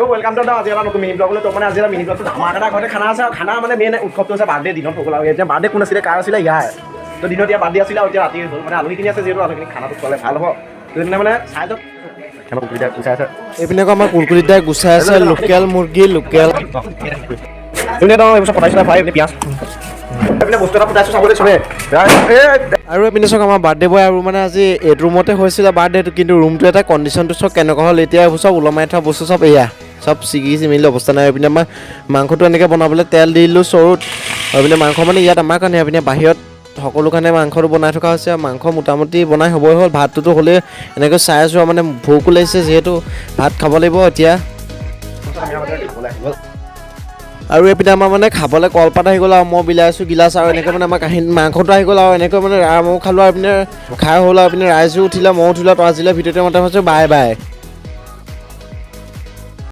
Welcome to আজি এটা নতুন মিনি ব্লগলৈ। তো মানে আজি এটা মিনি ব্লগটো ধামাকা এটা ঘৰতে খানা আছে আৰু খানা মানে মেইন উৎসৱটো হৈছে বাৰ্থডে। দিনত হৈ গ'ল আৰু এতিয়া বাৰ্থডে কোন আছিলে, কাৰ আছিলে ইয়াৰ। তো দিনত ইয়াৰ বাৰ্থডে আছিলে আৰু এতিয়া ৰাতি হ'ল। মানে আলহীখিনি আছে, যিহেতু আলহীখিনি খানাটো খোৱালে ভাল হ'ব। তো সেইদিনা মানে চাই যাওক, আমাৰ কুকুৰীটা গুচাই আছে। এইপিনে আকৌ আমাৰ কুলকুলিত দাই গুচাই আছে লোকেল মুৰ্গী, লোকেল। এইপিনে তো এইবোৰ চব পটাইছোঁ, ভৰাই এইপিনে পিঁয়াজ, এইপিনে বস্তু এটা ফুটাইছোঁ, চাবলৈ চবে। আৰু এইপিনে চাওক, আমাৰ বাৰ্থডে বয়। আৰু মানে আজি এইটো ৰুমতে হৈছিলে বাৰ্থডেটো, কিন্তু ৰুমটো এটা কণ্ডিশ্যনটো চব কেনেকুৱা হ'ল এতিয়া। এইবোৰ চব ওলমাই থোৱা বস্তু চব এয়া চব ছিগি চিমিলি অৱস্থা নাই। এইপিনে আমাৰ মাংসটো এনেকৈ বনাবলৈ তেল দি দিলোঁ চৰুত। আৰু এইপিনে মাংস মানে ইয়াত আমাৰ কাৰণে, এইপিনে বাহিৰত সকলো কাৰণে মাংসটো বনাই থকা হৈছে। আৰু মাংস মোটামুটি বনাই হ'বই হ'ল, ভাতটোতো হ'লেই। এনেকৈ চাই আছোঁ আৰু মানে ভোকো লাগিছে, যিহেতু ভাত খাব লাগিব এতিয়া। খাবলৈ আহি গ'ল। আৰু এইপিনে আমাৰ মানে খাবলৈ কলপাত আহি গ'ল আৰু মই বিলাই আছোঁ গিলাচ। আৰু এনেকৈ মানে আমাৰ কাঁহীত মাংসটো আহি গ'ল আৰু এনেকৈ মানে ময়ো খালোঁ। আৰু এইপিনে খাই হ'ল আৰু এইপিনে ৰাইজো উঠিলে, ময়ো উঠিলোঁ। তো আজিলৈ ভিডিঅ'টো মতে ভাবিছোঁ, বাই বাই।